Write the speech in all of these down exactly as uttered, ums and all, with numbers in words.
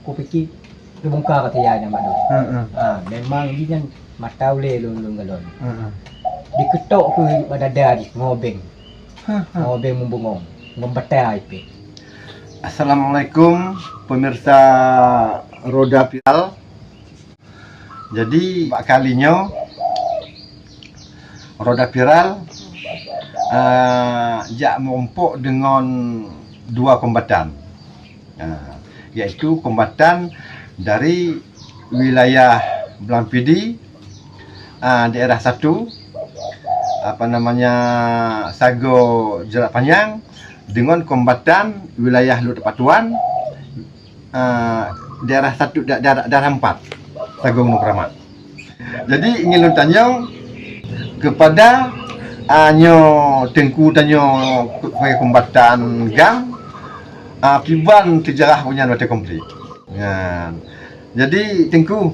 Kupike teubongka kata ya nyan bak lôn. Heeh. Ha, memang jih nyan mata ulée lôn, lôn galon. Heeh. Dikeutok keu bak dada jih ngon obeng. Heeh. Ngon obeng meubungong, ngon bata ipek. Assalamualaikum, pemirsa Roda Viral. Jadi, bak kali nyoe, Roda Viral, eh, jak meurumpok deungon dua kombatan. Ah, yaitu kombatan dari wilayah Blang Pidie, ah, daerah satu, apa namanya, Sagoe Jarak Panyang, deungon kombatan wilayah Luet Tepak Tuan, ah, daerah satu, da-, daerah, daerah empat, Sagoe Gunong Keuramat. Jadi, ingin lôn tanyong kepada, ah, nyoe teungku tanyoe sebagai kombatan GAM, ah, kiban seujarah gobnyan watée konflik. Nyan. Jadi, teungku,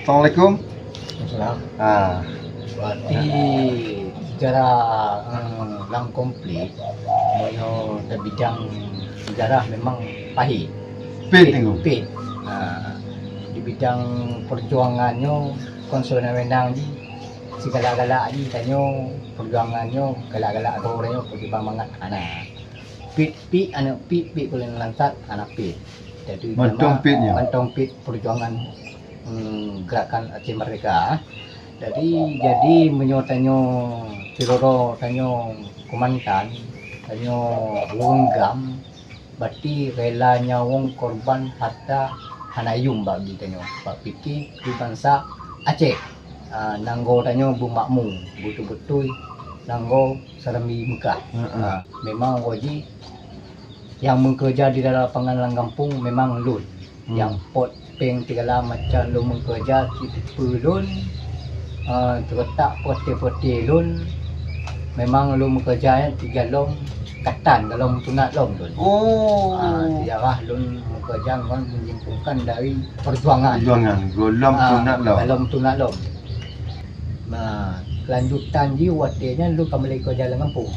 assalamualaikum. Waalaikumsalam. Ah. Berarti seujarah, eh, lam konflik, meunyoe di bidang seujarah memang pahit. Pit, teungku. Pit. Ah, di bidang perjuangan nyoe kon sewenang-wenang jih, sigalak-galak jih tanyoe perjuangan nyoe, galak-galak droe nyoe peujuang mangat hana. Pit, pit, aneuk pit, pit kuleng langsat, hana pit. Jadi, mantong memang pit nyoe. Mantong pit perjuangan, hmm, gerakan Aceh Merdeka. Jadi, jadi meunyoe tanyoe sidroe tanyoe kombatan, tanyoe ureuëng GAM, berarti rela nyawöng korban harta hana yuem bagi tanyoe, bak pike keu bansa Aceh. Ah, nanggroe tanyoe beumakmu, beutôi-beutôi nanggroe Serambi Meukah. Heeh. Ah, memang wajéb nyang meukeureuja di dalam lapangan lam gampông memang lôn. Hmm. Nyang pot péng sigala macam lôn meukeureuja, sipeue lôn, eh, teuretak peureuté-peureuté lôn, memang lôn meukeureuja nyan sigohlom katan gohlom tunat lom lôn. Oh. Ah, seujarah lôn meukeureuja ngon menyimpulkan dari perjuangan. Perjuangan, gohlom tunat lom. Ah, gohlom tunat lom. Nah, keulanjutan jih watée nyan lôn ka mulai keureuja lam gampông.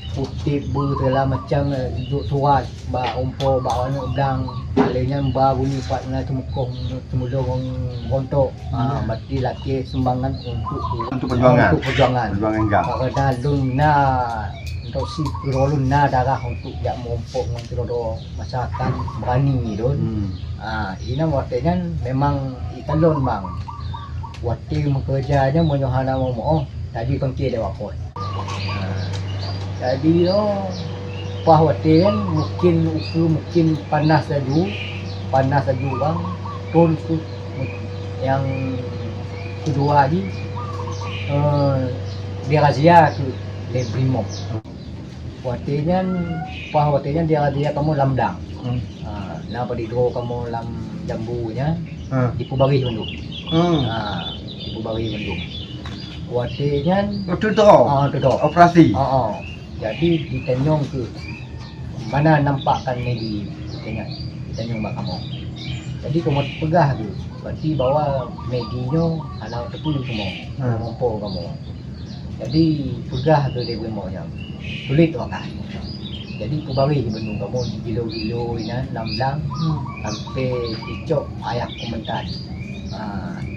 Kuteb beuteula macam, eh, duek surat bak umpo bak aneuk blang. Lheueh nyan ba bunyi pat na teumukoh teumulông ngon gontok. Ah, hmm. Berarti lakée sumbangan untuk, untuk perjuangan. Untuk perjuangan. Perjuangan GAM. Karena lôn na, untuk si keudroe lôn na darah untuk jak meurumpok ngon keudroe masyarakat berani lôn. Hmm. Ah, inan watée nyan memang ikalon bang. Watée meukeureuja nyan meunyoe hana meumoh, jadi pangke lewat phon. Jadi nyoe, paih watée nyan mungkin ukeue mungkin panas laju, panas laju bang, thon keu nyang keudua jih, eh, dirazia keu lé brimob. Watée nyan, paih watée nyan dirazia kamoe lam blang. Hmm. Ha, na padub droe kamoe lam jambu nyan, ha, dipeubareh bandum. Hmm. Ha, dipeubareh bandum. Watée nyan, oh, tu droe? Ah, tu droe. Operasi? Ah, ah. Jadi, ditanyong keu mana nampakkan Medi, watée nyan ditanyong bak kamoe. Jadi, kamoe peugah tu, berarti bahwa Medi nyoe hana teupeue kamoe, hmm, meurumpok kamoe. Jadi, peugah keu lé brimob nyan, tuléh wakai. Jadi, peubareh bandum kamoe jigilo-gilo inan lam blang, hmm, sampai jicok ayah kombatan. Ha,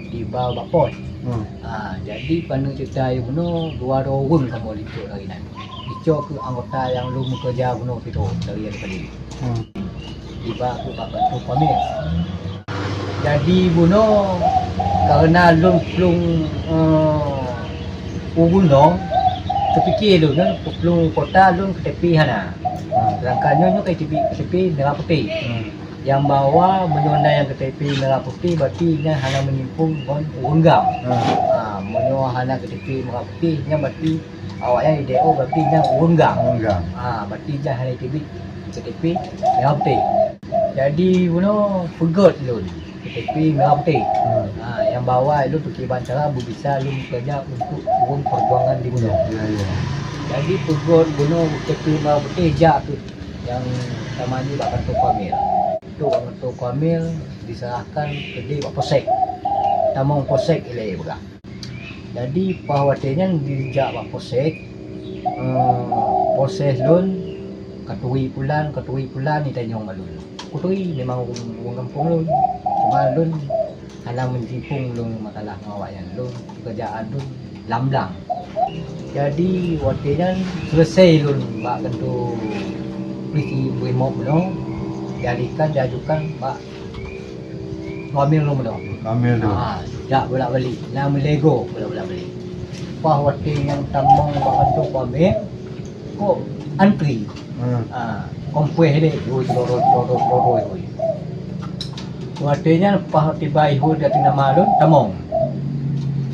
diba bak pos. Hmm. Ha, jadi, paneuk ceurita bunoe dua droe ureuëng kamoe jicok dari nan. Jicok keu anggota nyang lôn meukeureuja bunoe sidroe dari Alue Padi. Hmm. Iba keu bak kantô Pamir. Jadi bunoe, kareuna lôn plueng, eh, u gunong, teupike lôn, eh, plueng kota lôn KTP hana. Hmm. Sedangkan nyoe, nyoe KTP, KTP Merah Putih. Hmm. Nyang bahwa meunyoe na nyang KTP Merah Putih, berarti nyan hana meunyimpong ngon ureuëng GAM. Hmm. Ha, meunyoe hana KTP Merah Putih, nyan berarti awaknyan idéh, oh, berarti nyan ureuëng GAM. Ureuëng GAM. Ha, berarti nyan hana teubiet KTP Merah Putih. Jadi, bunoe peugét lôn KTP Merah Putih. Hmm. Ha, nyang bahwa lôn peukiban cara beubisa lôn meukeureuja untuk ureuëng peujuangan di bunoe. Ya, ya, ya. Jadi, peugét bunoe KTP Merah Putih jak keu nyang tamani bak kantô Koramil. Untuk bak kantô Koramil diserahkan keudéh bak Polsek. Tamong Polsek ilée peugah. Jadi, paih watée nyan dijak bak Polsek, eh, proses lôn, katuri pulan, katuri pulan, itanyong bak lôn. Kuturi memang ureuëng, ureuëng gampông lôn. Cuma lôn hana meujiphong lôn masalah ngon awaknyan. Lôn peukeurjaan lôn lam blang. Jadi watée nyan seuleusoe lôn bak kantô polisi Brimob bunoe, dialihkan diajukan bak Kamil lôn bunoe. Kamil tu. Ha, jak bolak-balik, na meulego bolak-balik. Paih watée nyang tamong bak kantô Kamil, kok antri. Hmm. Ha, kompres lé, ui, terus, terus, terus, ui. Watée nyan paih tiba ihôi di ateueh nama lôn, tamong.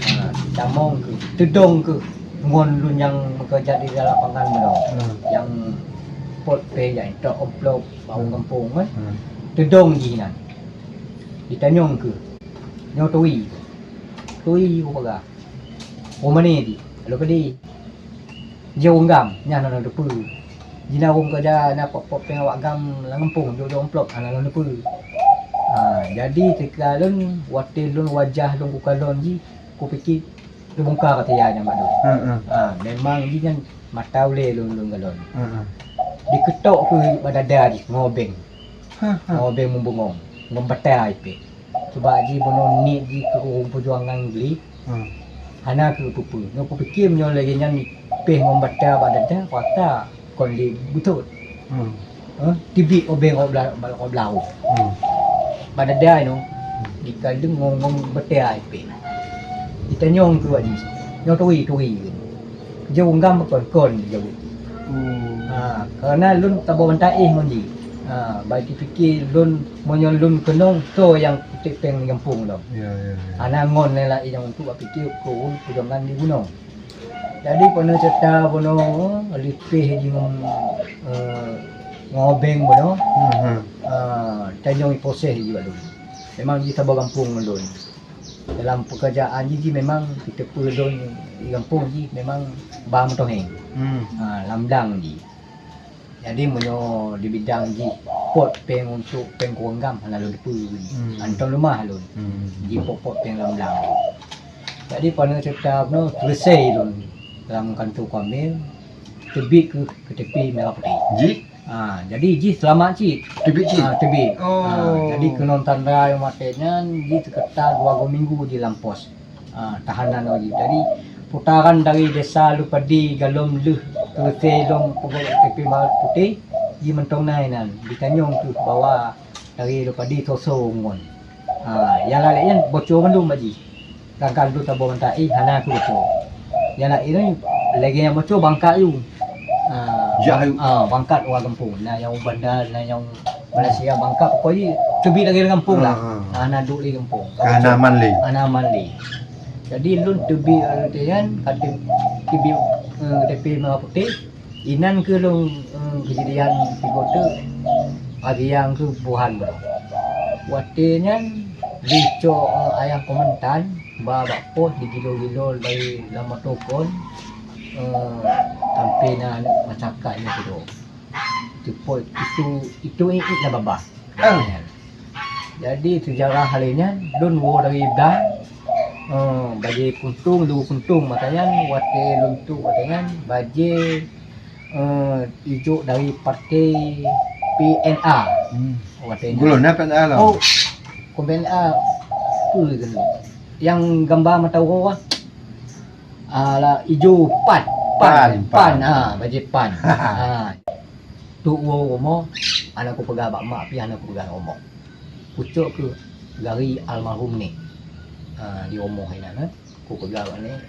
Ha, tamong keuh, teudong keuh ngon lôn nyang meukeureuja di lapangan bunoe. Hmm. Nyang pot pèng, nyang intok amplop bak ureuëng gampông, kan. Hmm. Teudong jih nyan. Jitanyong keuh, "Nyoe turi?" "Turi," kupeugah. "Ureuëng mané jih?" "Lôn keudéh." "Jih ureuëng GAM?" "Nyan na lôn teupeue. Jih na ureuëng keureuja na pot-pot pèng awak GAM lam gampông, jok-jok amplop, hana lôn teupeue." Ha, jadi teuka lôn, watée lôn wajah lôn kukalon jih, kupike teubungka keutia nyan bak lôn. Heeh. Ha, memang jih nyan mata ulée lôn, lôn kalon. Heeh. Dikeutok keuh bak dada jih ngon obeng. Ha, ha. Ngon obeng meubungong, ngon bata ipèh. Sabab jih bunoe niet jih keu ureuëng peujuangan gleh. Hmm. Hana keuh peue-peue. Nyoe kupike meunyoe lagée nyan ipèh ngon bata bak dada, kuasa kon lé beutot. Hmm. Eh, teubiet obeng rot bla-, rot blah. Hmm. Bak dada inoe, hmm, dikalon ngon, ngon bata ipèh. Jitanyong keuh bak jih, "Nyoe turi, turi?" Jih ureuëng GAM kon, kon jaweueb. Hmm. Ha, kareuna lôn saboh bantaéh ngon jih. Ha, bah jipike lôn, meunyoe lôn keunong, soe nyang kutek pèng di gampông lom. Ya, ya, ya. Hana ngon laén-laén nyang untuk bak pike keu ureuëng peujuangan di bunoe. Jadi, pane ceurita bunoe, lipèh jih ngon, eh, ngon obeng bunoe. Hmm, hmm. Ah, tanyong proses jih bak lôn. Memang jih saboh gampông ngon lôn. Dalam peukeurjaan jih, jih memang jiteupeue lôn di gampông jih memang ba meutoheng. Hmm. Ah, lam blang jih. Jadi, meunyoe di bidang jih pot pèng untuk pèng keu ureuëng GAM hana lôn teupeue. Hmm. Hantom leumah lôn. Hmm. Jih pot-pot pèng lam blang. Jadi, pane ceurita bunoe seuleusoe lôn lam kantô Kamil, teubiet keuh K T P merah putih. Jih? Ha, jadi jih seulamat cit. Teubiet cit? Ha, teubiet. Oh. Ha, jadi keunoe tanda nyang maté nyan jih seukira dua minggu di lam pos. Ha, tahanan lagèe. Jadi, putaran dari desa Lupadi golom lheueh seuleusoe lom peubuet K T P merah putih, jih mantong na inan. Jitanyong keuh bahwa dari Lupadi soe-soe ngon. Ha, nyang laén nyan boco mandum bak jih. Kan-kan tu saboh bantaéh hana keuh boco. Nyang laén nyan lagèe nyang boco bangkat yu. Ha, jak yu. Ha, bangkat ureuëng gampông. Na nyang u bandar, na nyang Malaysia bangkat, pokok jih teubiet lagèe lam gampông lah. Ha, ha. Ha, hana duek lé gampông. Ka hana aman lé. Hana aman lé. Jadi lôn teubiet, eh, nyan, ka teu-, teubiet, eh, K T P merah putih. Inan keuh lôn, eh, keujadian sigoe teuk, agian keuh buhan. Watèe nyan, jicok, eh, ayah komandan ba bak pos, digilo-gilo dari lam moto kon, eh, sampai na aneuk masyarakat nyan keudroe. Teupot itu, itu iék-iék lam babah. Ah. Jadi, seujarah lé nyan, lôn woe dari blang, eh, bajèe kuntong, lôn kuntong masa nyan, watèe lôn trok watèe nyan, bajèe, eh, ijok dari partai P N A. Hmm. Watèe nyan. Golom na P N A lah. Oh, kon P N A, peue keunan? Nyang gamba mata uroe, ah. Alah, ijo, PAN. PAN, PAN, PAN. PAN, ha, bajèe PAN. Ha. Trok u rumoh, hana kupeugah bak mak pih, hana kupeugah bak rumoh. Kucok keuh gari almarhum nèk. Ha, di rumoh inan, ha. Kupeugah bak nèk,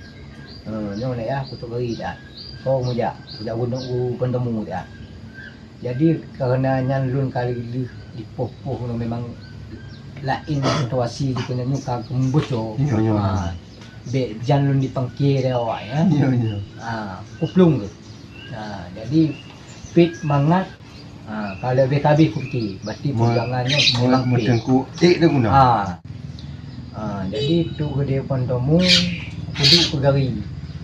"Eh, nyoe nèk yah, kucok gari siat. Soe meujak, kujak gunok u peundamu siat." Jadi, kareuna nyan lôn ka lheueh di poh-poh nyoe memang laén situasi di keunan nyoe ka geumeuboco. Nyo, nyo. Ha, bèk jan lôn dipangke lé awak, ya. Nyo, nyo. Ha, kuplueng keuh. Ha, jadi, pit mangat, ha, ka leubeh ka habéh kupike, berarti peujuangan nyoe memang pit. Meuteungku ék teuh guna. Ha. Ha, jadi, trok keudéh u peundamu, kuduek keu gari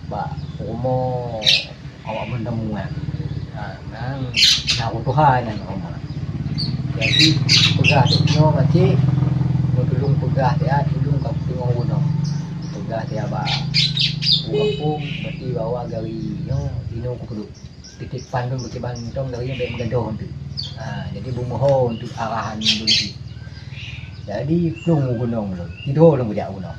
bak rumoh awak peundamu nyan. Ha, nyan, na ureueng tuha nyan rumoh. Jadi, peugah lé nyoe, "Makcik, meutulông peugah siat, tulông ka kuteungoh bunoe." Peugah siat bak ureueng gampông, berarti bahwa gari nyoe inoe kupeuduek. Titipan lôn beukiban mantong gari nyan bèk meugadôh teuh. Ha, jadi beumeuho untuk arahan lôn jih. Jadi plueng u gunong lôn, tido lôn geujak u gunong.